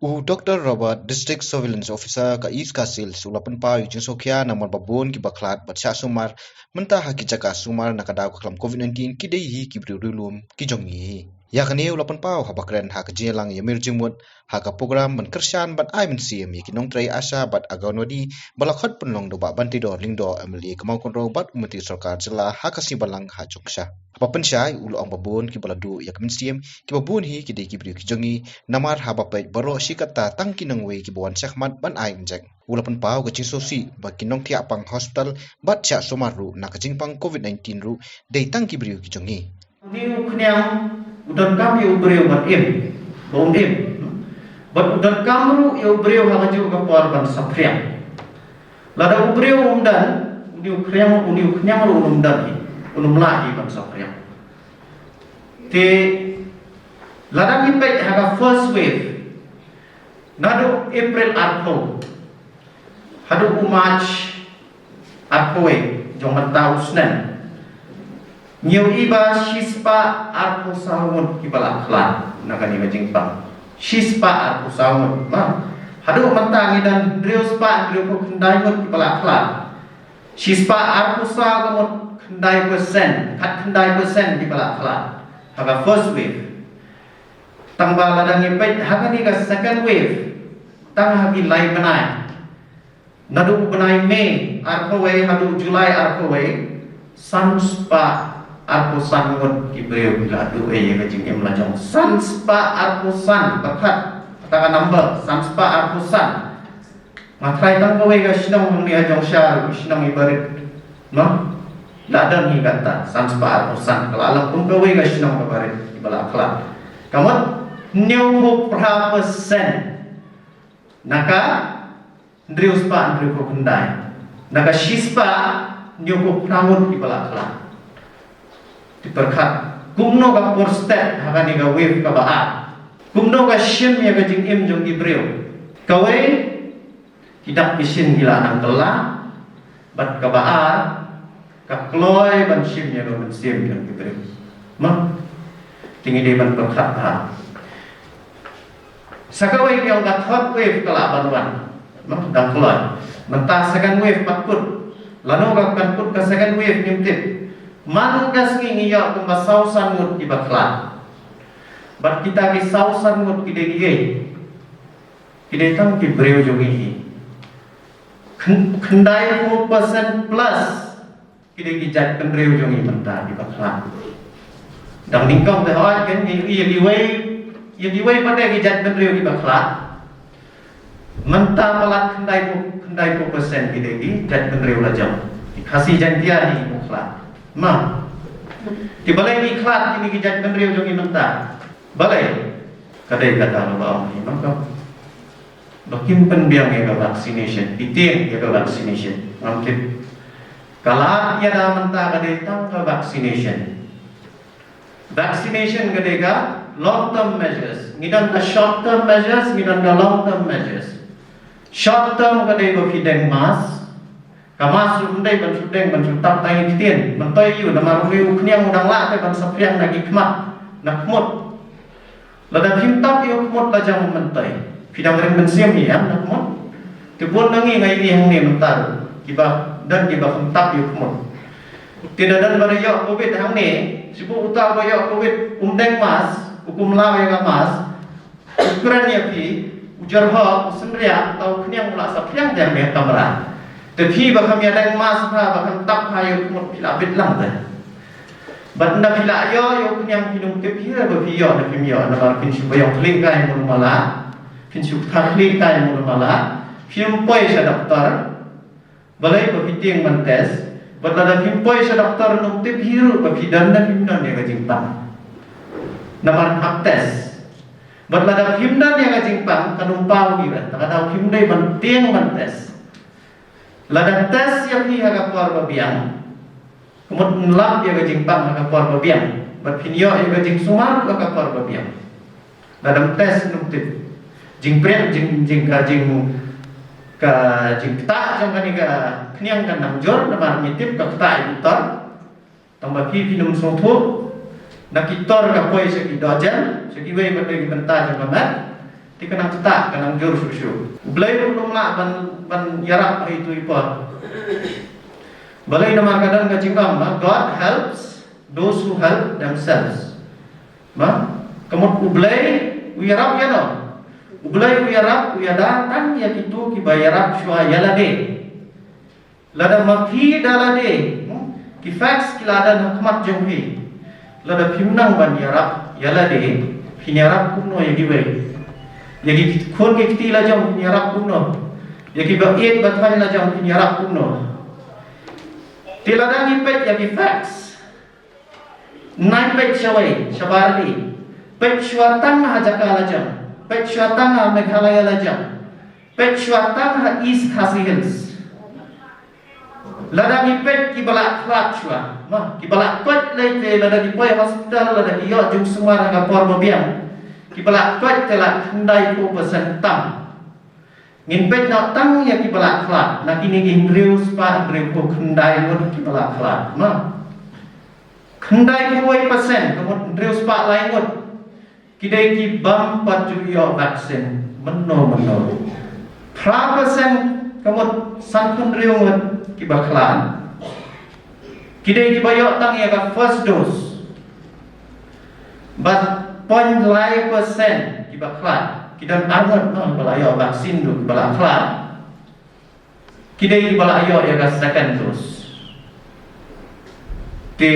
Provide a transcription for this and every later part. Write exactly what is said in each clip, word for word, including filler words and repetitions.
U Doktor Robert, District Surveillance Officer ka East Khasi Hills, u la pynpaw ïa ki jingsngewkhia namar ba bun kiba khlad bad shah sumar mynta ha ki jaka sumar na ka daw ka khlam covid nineteen ki dei hi ki briew riewlum ki jong ngi hi. Ïa kane u la pynpaw haba kren ha ka jingïalang ïamir jingmut ha ka program ban kyrshan ban ai mynsiem ïa ki nongtrei ASHA bad Anganwadi ba la khot pynlong da u Bah Bantador Lyngdoh, M L A ka Mawkynrew bad u Myntri Sorkar Jylla ha ka sngi Balang ha Jongksha. Haba pynshai u la ong ba bun kiba la duh ïa ka mynsiem kiba bun hi ki dei ki briew ki jong ngi, namar haba peit baroh shi katta tang ki nongwei kiba wan shakhmat ban ai injek. U la pynpaw ka jingsngewsih ba ki nongthiah pang hospital bad shah sumar ruh na ka jingpang covid nineteen ruh dei tang ki briew ki jong ngi. Une u khñiang u donkam ïa u briew ban im, ba un im. Bad u donkam ruh ïa u briew ha kajuh ka por ban saphriang. Lada u briew um don, une u khñiang, une u khñiang ruh um don hi, um lah hi ban saphriang. Te lada ngi peit ha ka first wave, naduh April arphew haduh u March arphew wei jong mynta u snem, ngi ïohi ba shispah arphew saw ngut kiba la khlad na kane ka jingpang. Shispah arphew saw ngut, ma. Haduh mynta ngi don hynriew spah hynriewphew khyndai ngut kiba la khlad. Shispah arphew saw ka mut khyndai percent, khatkhyndai percent kiba la khlad ha ka first wave. Tang ba lada ngi peit ha kane ka second wave, tang ha ki lai bnai, naduh u bnai May arphew wei haduh July arphew wei, san spah arphew san ngut ki briew ki la duh ïa ka jingim la jong. San spah arphew san, pyrkhat kata ka number, san spah arphew san. Nga tharai tang kawei ka shnong hangne ha Jongshar, ka shnong i barit, no? La don hi kata, san spah arphew san, ka la long kum kawei ka shnong ka barit, iba la khlad. Ka mut, hynñiewphew phra percent na ka hynriew spah hynriewphew khyndai. Na ka shispah hynñiewphew phra ngut iba la khlad. Te pyrkhat, kumno ka por stet ha kane ka wave kaba ar. Kumno ka shim ïa ka jingim jong ki briew. Kawei, ki dak ki shin ki la nang kylla, bad kaba ar, ka kloi ban shim ïa ka mynsiem jong ki briew. Ma, te ngi dei ban pyrkhat bha. Sa kawei ki ong ka third wave ka lah ban wan. Ma, dang kloi. Mynta second wave pat kut. Lano ka kan kut ka second wave ngim tip. Man ka sngi ngi ïoh kumba saw san ngut kiba khlad. Bad kita ki saw san ngut ki dei kiei? Ki dei tang ki briew jong ngi hi. Khyn-, khyndaiphew percent plus ki dei ki jaitbynriew jong ngi mynta kiba khlad. Dang nyngkong te hooid kin ïa, ïa kiwei, ïa kiwei pat de ki jaitbynriew kiba khlad. Mynta palat khyndaiphew, khyndaiphew percent ki dei ki jaitbynriew la jong. Ki Khasi Jaiñtia hi kiba khlad. Ma. Te balei ki khlad kine ki jaitbynriew jong ngi mynta? Balei? Ka dei kata kaba ong hi, ma ka. Ba kim pynbiang ïa ka vaccination, ki tieng ïa ka vaccination. Ngam tip. Ka lad ïa da mynta ka dei tang ka vaccination. Vaccination ka dei ka long term measures. Ngi don ka short term measures, ngi don ka long term measures. Short term ka dei ba phi deng mask. Ka mask ruh ym dei ban shu deng ban shu tap tang ïa ki ktien. Ban toi ïa u namar u khñiang u dang lah te ban saphriang na ki khmat, na khmut. Lada phim tap ïa u khmut la jong mynta. Phi dang ring mynsiem ïa na khmut. Te bun na ngi nga ïohi hangne mynta ruh. Kiba don kiba phim tap ïa u khmut. Te da don ba da ïoh covid hangne, shibun uta ba ïoh covid um deng mask, u kum law ïa ka mask. U kren ïa phi, u jyrhoh, u synriah, uta u khñiang u la saphriang te hangne ha kamra. Te phi ba kham ïa deng mask bha, ba kham tap bha ïa u khmut phi la bit lang te. Bad ynda phi la ïoh ïa u khñiang phin ym tip hi ba phi ïoh ne phim ïoh, namar phin shu ba ïong khlieh kai mano mala, phin shu kthar khlieh kai mano mala, phim poi sha doktor. Balei ba phi tieng ban test, bad lada phim poi sha doktor ym tip hi ruh ba phi don ne phim don ïa ka jingpang. Namar hap test. Bad lada phim don ïa ka jingpang kan ym paw hi ruh, te ka daw phim dei ban tieng ban test. Lada test ïa phi ha ka por ba biang, ka mut ym lap ïa ka jingpang ha ka por ba biang, bad phin ïoh ïa ka jingsumar ha ka por ba biang. Lada ym test ym tip. Jingpyrshah, jing, jing, ka, jing, ka, jingktah jong kane ka khñiang kan nang jur, namar ngi tip ka ktah ïa ki tor. Tang ba phi phin ym sngewthuh. Na ki tor ka poi sha ki dohjem, sha kiwei pat de ki bynta jong ka met. Te ka nang ktah, ka nang jur shuh shuh. U Blei ruh um lah ban, ban ïarap ha itu i por. Balei? Namar ka don ka jingong, ma, God helps those who help themselves. Ma, ka mut U Blei u ïarap ïano? U Blei u ïarap, u ïada tang ïa kito kiba ïarap shuwa ïa lade. Lada ma phi da lade, hmm, ki facts ki la don ha khmat jong phi. Lada phim nang ban ïarap ïa lade, phin ïarap kumno ïa kiwei? Ïa ki khun ki kti la jong phin ïarap kumno? Ïa kiba ïeit ba thoiñ la jong phin ïarap kumno? Te lada ngi peit ïa ki facts, nai peit shawei, shabar li. Peit shuwa tang ha jaka la jong. Peit shuwa tang ha Meghalaya la jong. Peit shuwa tang ha East Khasi Hills. Lada ngi peit kiba la khlad shuwa, ma, kiba la koit lei te lada ki poi hospital, lada ki ïoh jong sumar ha ka por ba biang, kiba la koit te la khyndai phew percent tam. Ngin peit noh tang ïa kiba la khlad, na kine ki hynriew spah hynriew phew khyndai ngut kiba la khlad, ma. Khyndai phew wei percent, ka mut hynriew spah lai ngut, ki dei ki bym pat ju ïoh vaccine mynno mynno. Phra percent, ka mut san phew hynriew ngut kiba khlad. Ki dei kiba ïoh tang ïa ka first dose. Bad point lai percent kiba khlad. Ki don ar ngut, no, kiba la ïoh vaccine ruh kiba la khlad. Ki dei kiba la ïoh ïa ka second dose. Te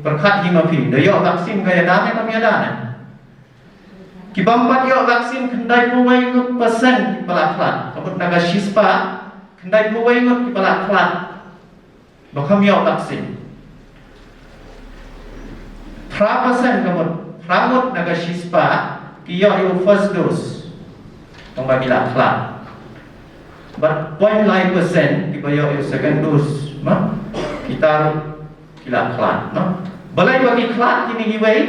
pyrkhat hi ma phi, da ïoh vaccine ka ïada ne kam ïada ne? Ki bym pat ïoh vaccine khyndai phew wei ngut percent kiba la khlad. Ka mut na ka shispah, khyndai phew wei ngut kiba la khlad ba kham ïoh vaccine. Phra percent, ka mut phra ngut na ka shispah ki ïoh ïa u first dose. Tang ba ki la khlad. Bad point lai percent kiba ïoh ïa u second dose, ma, kita ruh ki la khlad, ma. Balei ba ki khlad kine kiwei?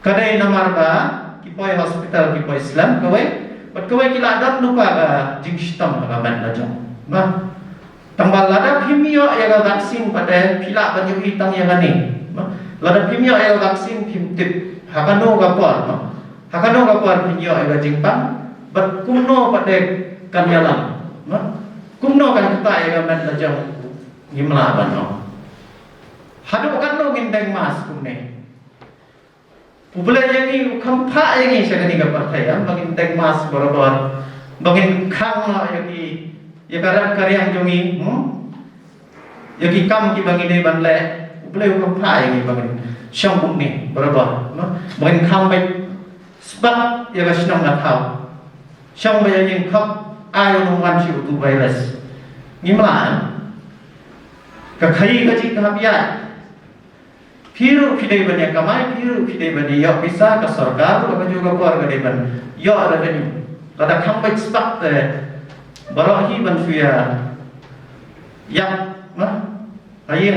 Ka dei namar ba ki poi hospital, ki poi slem kawei, bad kawei ki la don lypa ka jingshitom ha ka met la jong. Ba tang ba lada phim ïoh ïa ka vaccine pat te phi lah ban ïohi tang ïa kane. Ba lada phim ïoh ïa ka vaccine phim tip ha kano ka por, ba ha kano ka por phin ïoh ïa ka jingpang, bad kumno pat te kan ïalam, ba kumno kan ktah ïa ka met la jong. Ngim lah ban ong. Haduh katno ngin deng mask kumne? U Blei ïa ngi u kham phah ïa ngi sha kane ka pyrthei, em, ba ngin deng mask barabor, ba ngin khang noh ïa ki, ïa ka rep ka riang jong ngi, hmm? Ïa ki kam kiba ngi dei ban leh, U Blei u kham phah ïa ngi ba ngin shong kumne barabor, em? Ba ngin kham beit spah ïa ka shnong ka thaw. Shong beit ïa ngi kham ai u nongwan shi utu virus. Ngim lah, em? Ka khaii ka jingkhap ïa Phi ruh phi dei ban ïa kamai, phi ruh phi dei ban ïa ïoh pisa, ka sorkar ruh ka juh ka por ka dei ban ïoh revenue. Lada kham beit spah te baroh hi ban shu ïa ïap, ma? Aïe.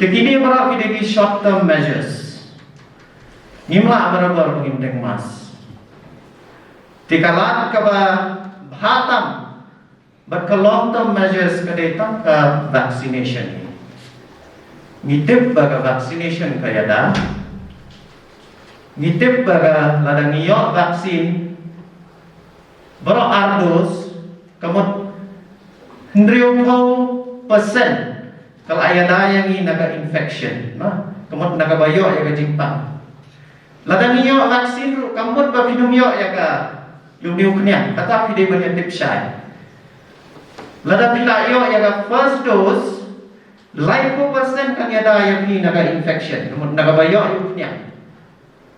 Te kine baroh ki dei ki short term measures. Ngim lah barabor ba ngin deng mask. Te ka lad kaba bha tam bad ka long term measures ka dei tang ka vaccination. Ngi tip ba ka vaccination ka ïada. Ngi tip ba ka lada ngi ïoh vaccine baroh ar dose, ka mut hynriewphew percent ka la ïada ïa ngi na ka infection, na? Ka mut na kaba ïoh ïa ka jingpang. Lada ngi ïoh vaccine ruh kam mut ba phin ym ïoh ïa ka, ïa une u khñiang, kata phi dei ban ïa tip shai. Lada phi la ïoh ïa ka first dose, laiphew percent kan ïada ïa phi na ka infection, ka mut na kaba ïoh ïa u khñiang.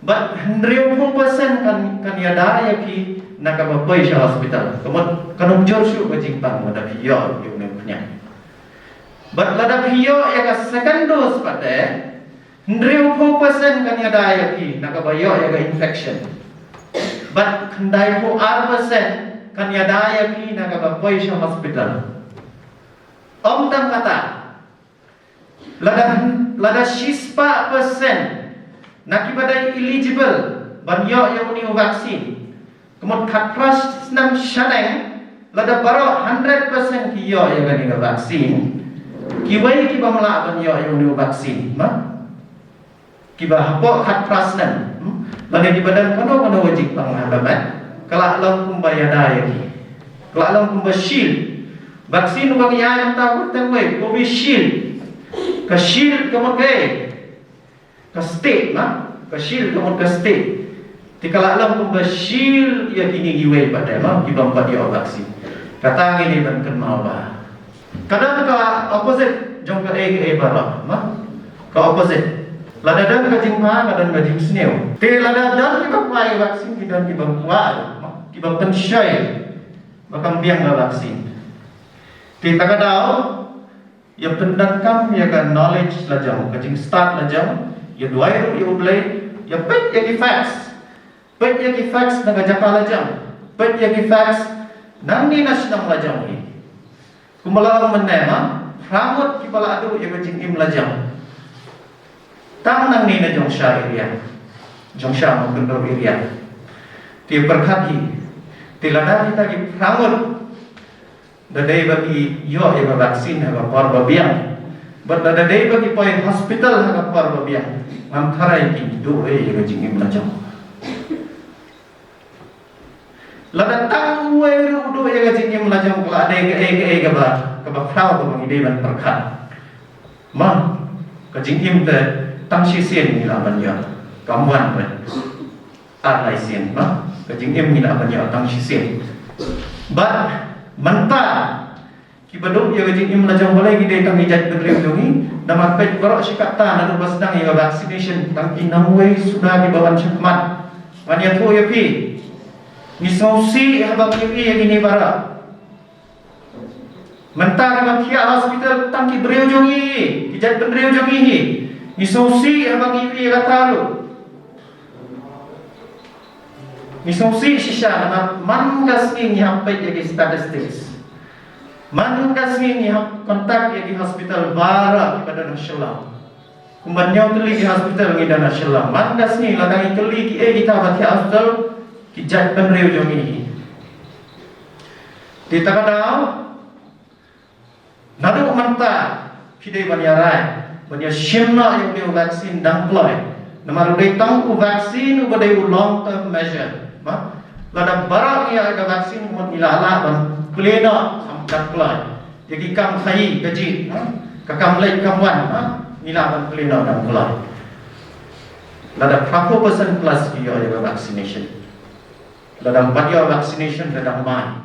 Bad hynriewphew percent kan, kan ïada ïa phi na kaba poi sha hospital, ka mut kan ym jur shuh ka jingpang lada phi ïoh ïa une u khñiang. Bad lada phi ïoh ïa ka second dose pat te, hynriewphew percent kan ïada ïa phi na kaba ïoh ïa ka infection. Bad khyndaiphew ar percent kan ïada ïa phi na kaba poi sha hospital. Ym tang kata, lada, lada shispah percent na kiba dei eligible ban ïoh ïa une u vaccine, ka mut khatphra snem shaneng, lada baroh hundred percent ki ïoh ïa kane ka vaccine, kiwei kiba ym lah ban ïoh ïa une u vaccine, ma? Kiba hapoh khatphra snem. Lane kiba don kano kano ka jingpang ha ka met, ka la long kumba ïada ïa ki. Ka la long kumba shield. Vaccine ba ngi ai mynta ka tang wei, Covishield. Ka shield ka mut kaei? Ka stick, na? Ka shield ka mut ka stick. Te ka la long kumba shield ïa kine kiwei pat de, na? Kiba ym pat ïoh vaccine. Kata ngi dei ban kynmaw ba ka don ka opposite jong kaei kaei baroh, na? Ka opposite. Lada don ka jingpang, ka don ka jingsniew. Te lada don kiba kwah ïa ka vaccine, ki don kiba kwah, na? Kiba pynshoi ba kam biang ka vaccine. Te ta ka daw, ïa pyndonkam ïa ka knowledge la jong, ka jingstad la jong, ïa duwai ruh ïa U Blei, ïa peit ïa ki facts. Peit ïa ki facts na ka jaka la jong. Peit ïa ki facts nangne na shnong la jong hi. Kumba la long mynne, ma, phra ngut kiba la duh ïa ka jingim la jong. Tang nangne na Jongsha area. Jongsha Mawkynrew area. Te pyrkhat hi. Te lada kita ki phra ngut da dei ba ki ïoh ïa ka vaccine ha ka por ba biang, bad da dei ba ki poi hospital ha ka por ba biang, ngam tharai kin duh ei ïa ka jingim la jong. Lada tang uwei ruh u duh ïa ka jingim la jong, ka la dei kaei kaei kaba, kaba khraw kaba ngi dei ban pyrkhat. Ma, ka jingim te tang shisien ngi lah ban ïoh, kam wan re. Ar lai sien, ma, ka jingim ngi lah ban ïoh tang shisien. Bad mynta kiba duh ïa ka jingim la jong, balei ki dei tang ki jaitbynriew jong ngi? Namar peit baroh shi katta naduh ba sdang ïa ka vaccination, tang ki nongwei suda kiba wan shakhmat. Ngan ïathuh ïa phi, ngi sngewsih haba ngi ïohi ïa kine baroh. Mynta kiba thiah hospital tang ki briew jong ngi hi, ki jaitbynriew jong ngi hi. Ngi sngewsih haba ngi ïohi ïa kata ruh. Ngi sngewsih shisha namar man ka sngi ngi hap peit ïa ki statistics. Man ka sngi ngi hap contact ïa ki hospital baroh kiba don ha Shillong. Kumba hynñiew tylli ki hospital ngi don ha Shillong. Man ka sngi lada ngi kylli kiei kita ba thiah hospital, ki jaitbynriew jong ngi hi. Te ta ka daw, naduh mynta phi dei ban ïa rai, ban ïa shim noh ïa une u vaccine dang kloi. Namar u dei tang u vaccine uba dei u long term measure. Ma, lada baroh ngi ïoh ïa ka vaccine, mut ngi lah lah ban plie noh dang kloi. Ïa ki kam khaïi kajih, ha? Ka kam leit kam wan, ha? Ngi lah ban plie noh dang kloi. Lada phra phew percent plus ki ïoh ïa ka vaccination. Lada ym pat ïoh vaccination, lada ym mai.